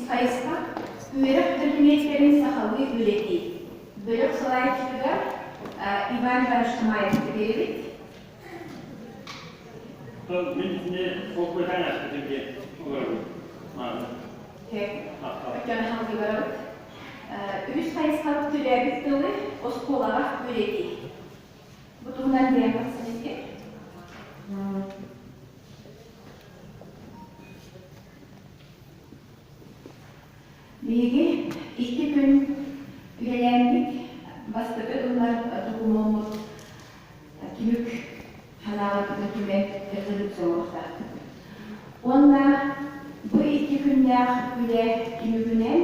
хайысха үөрэх предметтэрин сахалыы үөрэтии. Бөлөх салайааччытыгар Иван Иванович Шамаевка биэрэбит. Мин итини холкуйтан ааспытым диэн олоробун. Өтөн халгыбарабыт. Үһүс хайысхабыт төрөөбүт тылы оскуолаҕа үөрэтии. Бу туһунан бэйэм тахсан Биһиги икки күн үлэлээммит бастакы ыллар докумуоммут түмүк санаабытын түмэн резолюция оҥоруохтаахпыт. Уонна бу икки күннээх үлэ түмүгүнэн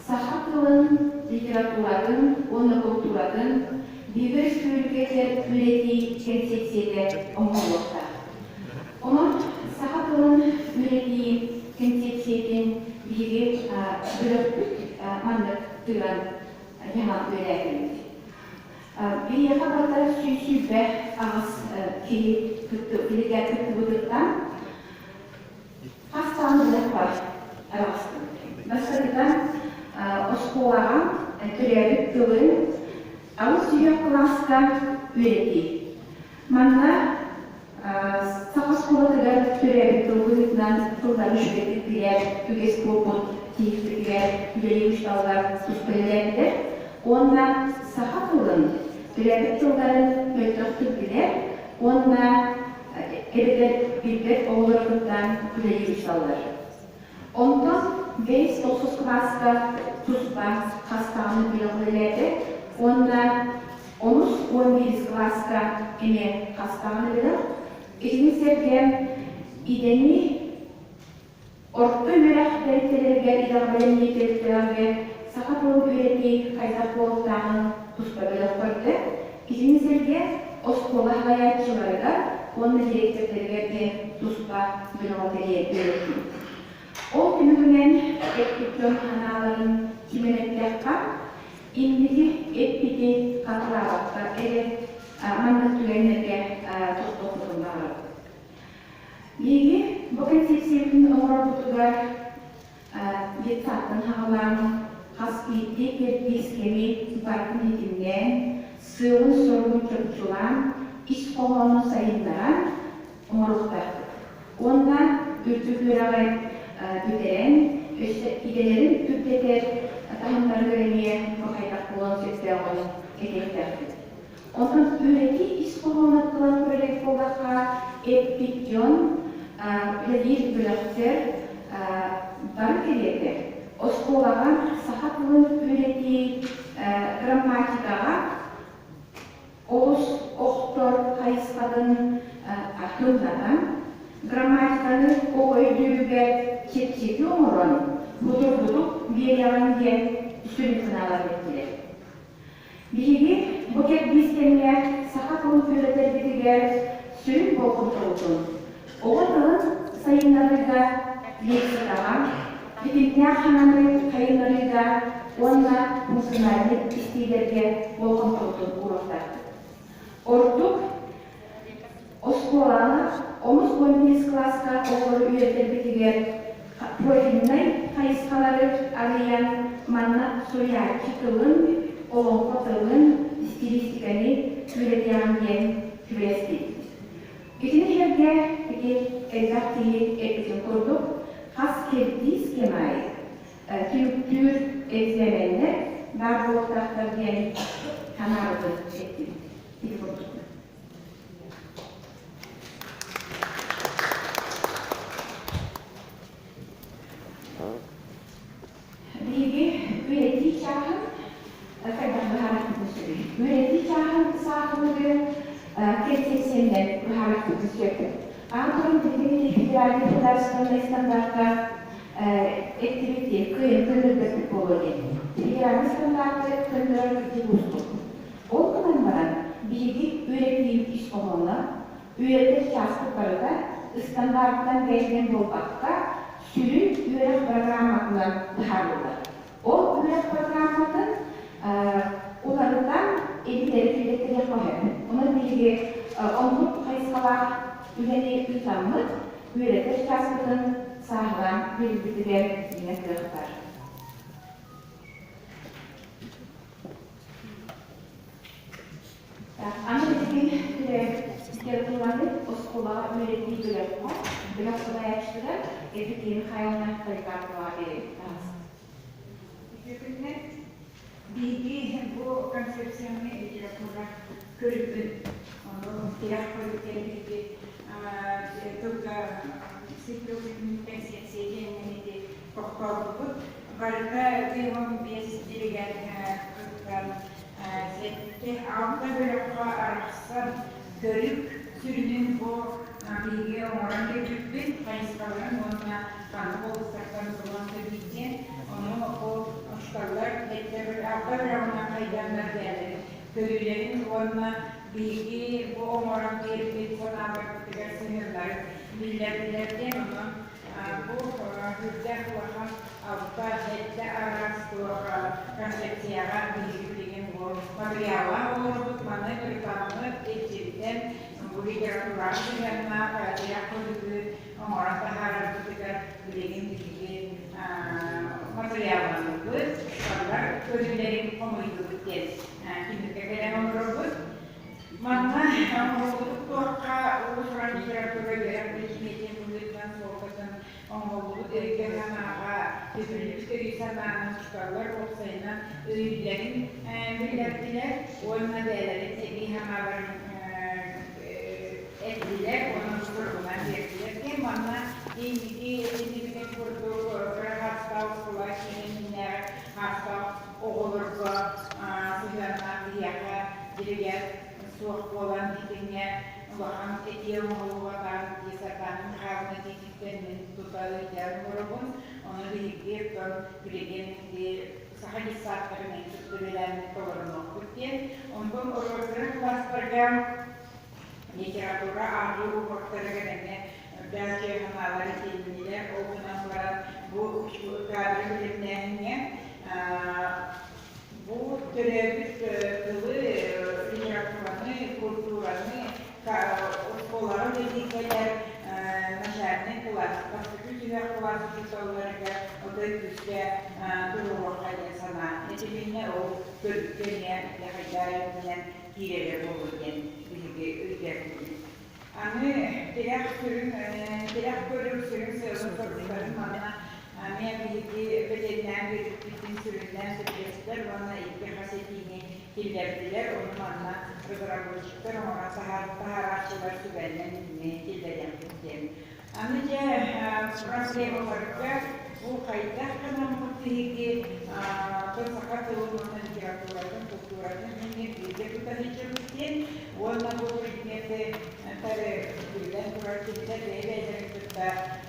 саха тылын, литературатын уонна култууратын биһиги өрөспүүбүлүкэтигэр үлэтии кэнсиэпсийэтэ оҥоһуллуохтаах. Онон саха тылын үөрэтии кэнсиэпсийэтин биһиги бөлөхпүт маннык тыыран дьаһан үөрэтибит. Биһиэхэ барыта 128 киһи киһигэ кыттыбытыттан хас даҕаны бөлөх бар араҕастыбыт. Бастакытан оскуолаҕа төрөөбүт тылын алыс сүһүөх кылааска үөрэтии. Манна саха оскуолатыгар төрөөбүт тыл быһыытынан тыллары үчүгэйдик билэр үгэс буолбут тиһикпитигэр үлэлиир учууталлар туспа үлэлээтилэр уонна саха тылын, төрөөбүт тылларын мөлтөхтүк билэр уонна эбэтэр билбэт оҕолору кытта үлэлиир учууталлар. Онтон бэһис тохсус кылааска туспа хас даҕаны бөлөх үлэлээтэ уонна онус 11 кылааска эмиэ хас даҕаны бөлөх. Итини сэргэ идэни орто үөрэх тэрилтэлэригэр идэҕэ бэлэмниир тэрилтэлэргэ саха тылын үөрэтии хайдах буолуохтааҕын туспа бөлөх көрдө. Итини сэргэ оскуола салайааччыларыгар уонна дириэктэрдэригэр диэн туспа бөлөҕү тэрийэн үөрэттибит. Ол түмүгүнэн эппит дьон санааларын түмэн эттэххэ, инники эппити хатылаабакка эрэ маннык түгэннэргэ тохтуохпутун баҕарабыт. Биһиги бу концепциябытын оҥорорбутугар детсадтан саҕалаан хас биирдии кэрдиис кэми барытын ситимнээн, сыалын-соругун чопчулаан, ис хоһоонун сайыннаран оҥоруохтаахпыт. Уонна үрдүк үөрэҕи бүтэрэн, өссө идэлэрин үрдэтэр таһымнарыгар эмиэ бу хайдах буолуон сөптөөҕүн этиэхтээхпит. Онтон үөрэтии ис хоһоонуттан көрөр буоллахха, эппит дьон, үлэлиир бөлөхтөр бары кэриэтэ оскуолаҕа саха тылын үөрэтии грамматикаҕа олус охтор хайысхатын атыллатан, грамматиканы оҕо өйдүүрүгэр чэпчэки оҥорон, судургутук биэрэҕин диэн сүрүн санаалар эттилэр. Биһиги бу кэрдиис кэмҥэ саха тылын үөрэтэрбитигэр сүрүн болҕомтобутун оҕо тылын сайыннарыыга, лексикаҕа, ситимнээх саҥаны сайыннарыыга уонна функциональнай истиилэргэ болҕомтобутун ууруохтаахпыт. Ордук оскуоланы онус 11 кылааска оҕолору үөрэтэрбитигэр профильнай хайысхалары арыйан, манна суруйааччы тылын, олоҥхо тылын, стилистикэни үөрэтиэҕиҥ диэн сүбэлэстибит. Итини сэргэ ити элбэх киһи эппитин курдук, хас кэрдиис кэм аайы түмүктүүр экзээмэннэр баар буолуохтаахтар диэн санаабытын эттибит. Ити курдук. Биһиги үөрэтии чааһын хайдах быһаарарбытын сөбүй? Үөрэтии чааһын саахалыгы кэнсиэпсийэнэн быһаарарбытын сөп. Аан туран билигин федеральнай государственнай стандарта эттибит кыайан көннөрбөппүт буолуо диэн. Федеральнай стандарты көннөрөр кырдьык уустук. Ол гынан баран, биһиги үөрэтиибит ис хоһооно, үөрэтэр чааспыт барыта ыстандаартан бэйэтинэн буолбакка, сүрүн үөрэх программатынан быһаарыллар. Ол үөрэх программатын уларытан эбитэри киллэртэриэххэ сөп. Онон биһиги оннук хайысхалаах үлэни ыытаммыт, үөрэтэр чааспытын сааһылаан биэрбитигэр дьиҥэ кыах баар. Оскуолаҕа үөрэтии бөлөххө, бөлөх салайааччытыгар Евдокия Михайловна Поликарповаҕа биэрэбит таһаас. Үтүө күнүнэн. Биһиги бу концепцияны литература көрүҥүн, ону тирэх көрүҥ биһиги тылга цифровой концепция диэн ити тохтообуппут. Барыта 15 делегат кыттан сэттэ алта бөлөххө арахсан көрүк сүрүнүн бу биһиги оҥорон биэрбиппит хайысхаларын уонна ханнык областартан булан көрбүт ону бу учууталлар алта бөлөҕүнэн хайданнар бэйэлэрин көрүүлэрин уонна биһиги бу оҥорон биэрбит санааларбытыгар сыһыаннарын биллэрдилэр диэн онон бу үрдэх улахан алта сэттэ араас туох концепцияҕа биһиги билигин бу матырыйааллаах олорбут маны ырытаммыт илдьиритэн бу литератураҕа сыһыаннаах тирэх көрүгү оҥорон таһаарарбытыгар билигин биһиги матырыйаалланныбыт, барылар көрүүлэрин хомуйдубут диэн түмүккэ кэлэн олоробут. Манна оҥоһуллубут туохха уус-уран литература үөрэх предметин быһыытынан суолтатын оҥоһуллубут өйгө-санааҕа түмүллүбүт өйү-санааны учууталлар уопсайынан өйүүллэрин биллэрдилэр уонна бэйэлэрин эбии санааларын эттилэр уонна суругунан биэрдилэр диэн манна инники этинибитин курдук кыра хаастаах оскуола киининнээҕи хаастаах оҕолорго сыһыаннаах биһиэхэ делегат суох буолан итиннэ улахан этии оҥоһуллубатаҕын дии сатаан Михайловна этиититтэн мин тута ыйдаан олоробун. Ону биһиги оттон билигин ити саха детсадтарын үлэлээн толорунуохпут диэн. Онтон кыра кылаастарга литература ааҕыы уруоктарыгар эмиэ бэйэ санаалар этилиннилэр. Ол гынан баран бу кадры бэлэмнээһиҥҥэ бу төрөөбүт тылы, литератураны, культураны оскуолаҕа үлэлии кэлэр начальнай кылаас, бастакы сүһүөх кылаас учууталларыгар отой күүскэ туруоруохха диэн санаа этилиннэ. Ол көрүккэ эмиэ хайдаа киирэрэ буолуо диэн биһиги өйдөөтүбүт. Аны тирэх сүрүн тирэх көрүҥ сүрүн сыалын-соруктарын манна эмиэ биһиги бэлиэтээн биэрбиппитин сүрүннээн сөбүлэстилэр уонна икки хас этиини киллэрдилэр. Ону манна разработчиктар оҥорон таһаарааччылар сүбэннэн итини киллэриэхпит диэн. Аны дьэ проблемаларга бу хайдах гынаммыт биһиги саха тылын уонна литературатын, култууратын иһин бииргэ тута сылдьабыт диэн уонна бу предмети биллэн турар кинилэр бэйэ-бэйэлэрин кытта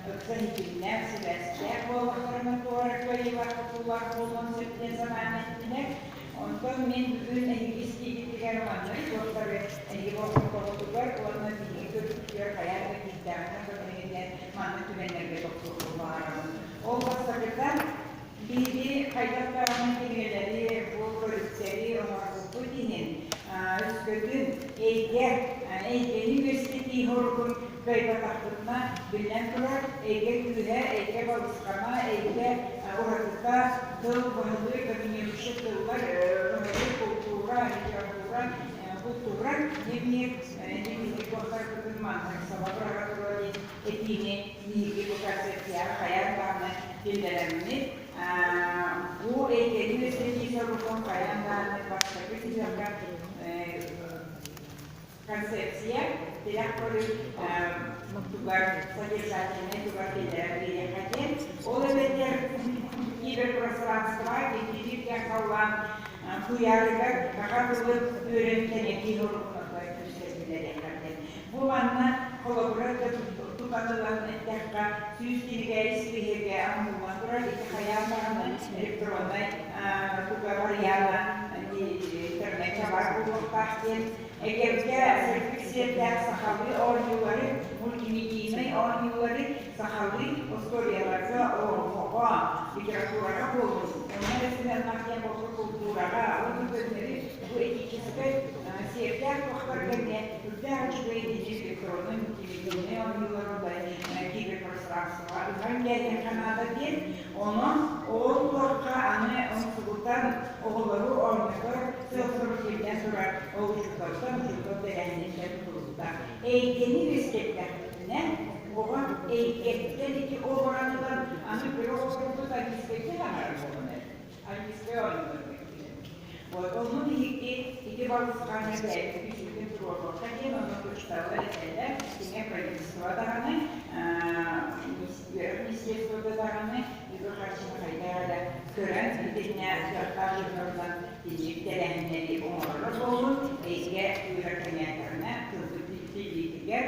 ыкса ситимнээх, сибээстээх буоллахтарына туора кыайыылаах-хотуулаах буолуон сөп диэн санааны эттилэр. Онтон мин бүгүн эһиги истиигитигэр маннык туохтары эһиги болҕомтоҕутугар уонна биһиги көрүүбүтүгэр хайаан да киирдэҕинэ көмөлөһүнэн маннык түгэннэргэ тохтуохпун баҕарабын. Ол бастакыта, биһиги хайдах даҕаны кинигэлэри, бу көрүктэри оҥорбуппут иһин, өскөтүн эйгэ, эйгэни үөскэтии соругун кыайбатахпытына, биллэн турар, эйгэ күүһэ, эйгэ балысхана, эйгэ уратыта, тыл баһылыыр доминирующай тыллар, баһылыыр култуура, литература, култуура эмиэ биһиги туохтарбытын маннык саба быраҕа туруо диэн этиини биһиги бу концепцияҕа хайаан даҕаны киллэрэммит. Бу эйгэни үөскэтии соругун хайаан даҕаны бастакы сүһүөххэ концепция тирэх көрүҥ тугар содержательнай тугар киллэрэн биэриэххэ диэн. Ол эбэтэр киберпространство киирбит халлаан куйаарыгар саха тылын үөрэн кэнэтии соруктарга күүстэрбилэриэххэ диэн. Бу манна холобура тутан ылан эттэххэ, 100 кинигэ испииһэгэ оҥоһуллан турар, ити хайаан даҕаны электроннай туга вариана интернеккэ баар буолуохтаах диэн. Эгэлгэ сырдык сиэрдээх сахалыы оонньуулары, мультимедийнай оонньуулары сахалыы остуоруйаларга, олоҥхоҕо, литератураҕа буоллун, онно эрэ сыһыаннаах диэн буолсу култуураҕа уонна көннөрү бу этическэй сиэрдээх туохтарга эмиэ үрдээх үчүгэй дии электроннай мультимедийнай оонньуулары киберпространствоҕа ыһан кээһиэххэ наада диэн. Онон ол туохха аны умсугутан оҕолору оонньотор сыал-сорук биллэн турар, ол учууталтан учуутал тэрээһиниттэн тутулуктаах. буолуохтаах. Эйгэни үөскэттэхпитинэ, оҕо эйгэттэн ити олорон ылан аны кыра оҕолорбут английскайга таһаарар буолан английскай оонньууларга Вот онну биһиги ити балысхаҥҥа бэйэбит үчүгүн туруорбакка диэн онно учууталлар этэллэр, киҥэ правительство даҕаны, үөрэх министерствота даҕаны үбү-харчыны хайдах эрэ көрөн итиннэ кыахтаах дьоннорунан итинник тэрээһиннэри оҥорорго буоллун, эйгэ үөрэх кэҥээтэҕинэ тылбыт билиитигэр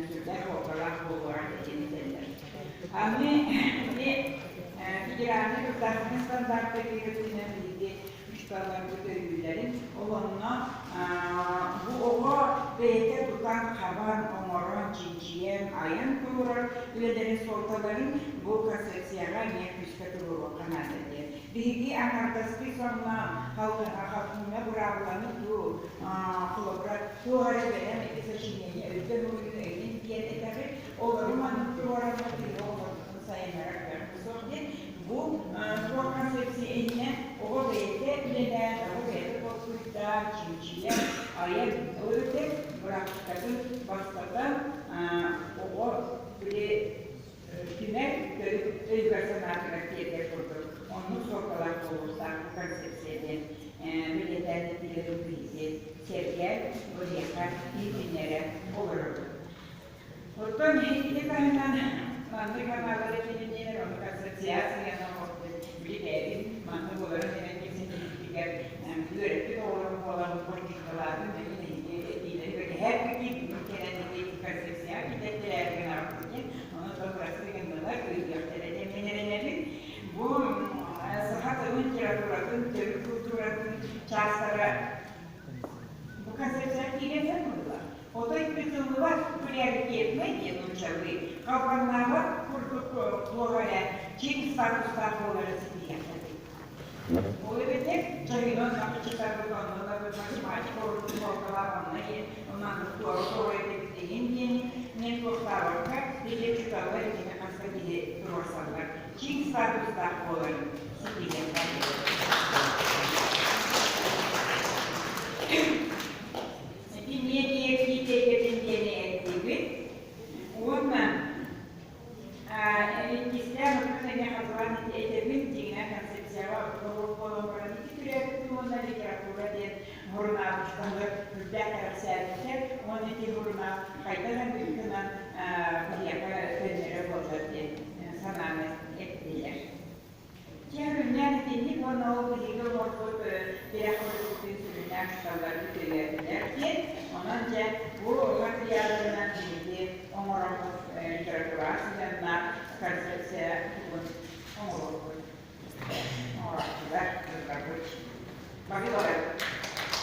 сүрдээх суолталаах буолуоҕа диэн этэллэр. Аны ити федеральнай государственнай стандарта киирэринэн биһиги учууталларбыт өйүүллэрин, ол онно бу оҕо бэйэтэ тутан-хабан, оҥорон, чинчийэн, айан туруорар үлэлэрин суолталарын бу концепцияҕа эмиэ күүскэ туруоруохха наада диэн. Биһиги аҥардастыы сонно халҕаһа быраабыланы дуу, холобура, туох эрэ бэлэм ити сочинение өйтөн уруйун өйүн диэн этэҕит, олору маннык туруораннар биһиги оҕолорбутун сайыннарар кыахпыт суох диэн бу туох концепция иһинэн оҕо бэйэтэ үлэлээн, оҕо бэйэтэ толкуйдаан, чинчийэн, айан ол эбэтэр быраактыкатын бастатан оҕо били түмэр төрүт өйүгэр-санаатыгар тиэрдэр курдук оннук суолталаах буолуохтаах бу концепция диэн бэлиэтээн этиилэрин биһиги сэргээн бу эһиэхэ иһитиннэрэ олоробут. Оттон ити таһынан маннык анаалары кинилэр оннук ассоциацияны оҥорбут билээбин манна буоларын эмэн кэпсэтиибитигэр үөрэппит оҕолорум буолан практикалаатын билин эһиги этиилэри бэгэһээк кэтии бүгүн кэлэн ити концепцияҕа киллэртэрээри гынаҕыт диэн ону то бырастыы гыннылар ыйыахтара диэн мин эрэнэбин. Бу саха тылын литературатын төрүт культуратын чаастара бу концепция киирэн буолла. Отой тытыллыбат приоритетнай диэн нууччалыы халбаҥнаабат курдук туох эрэ чиҥ статустаах буолары ситиһиэххэ Ол эбэтэр чаһыынан сахачытарбыт онно да математика ордук суолталаах онно онно туора туора эбит диэни мен туохтаабакка билиэ учууталлар итини хас да киһи туруорсаллар чиҥ статустаах буоларын ситиһиэххэ Ити медиа киитэйгэтин диэни эттибит. Уонна иккистээн оттон эмиэ хатылаан этэбин, дьиҥинэн концепцияҕа олох буолан баран ити төрөөбүт уонна литература диэн сурунаалыстарыгар үрдээх кэрэхсээбиттэр уонна ити сурунаал хайдах эмит гынан биһиэхэ төннөрө буоллар диэн санааны эттилэр. Дьэ, күннээн итинник уонна ол биһиги олорбут тирэх көрүүтүн сүрүннээн учууталларбыт өйөөтүлэр диэн. Онон дьэ, бу матырыйаалларынан биһиги оҥороммут литератураҕа сыһыаннаах концепция тугун оҥоруохпут. Оҥорооччулар, кыргабыт. Бары.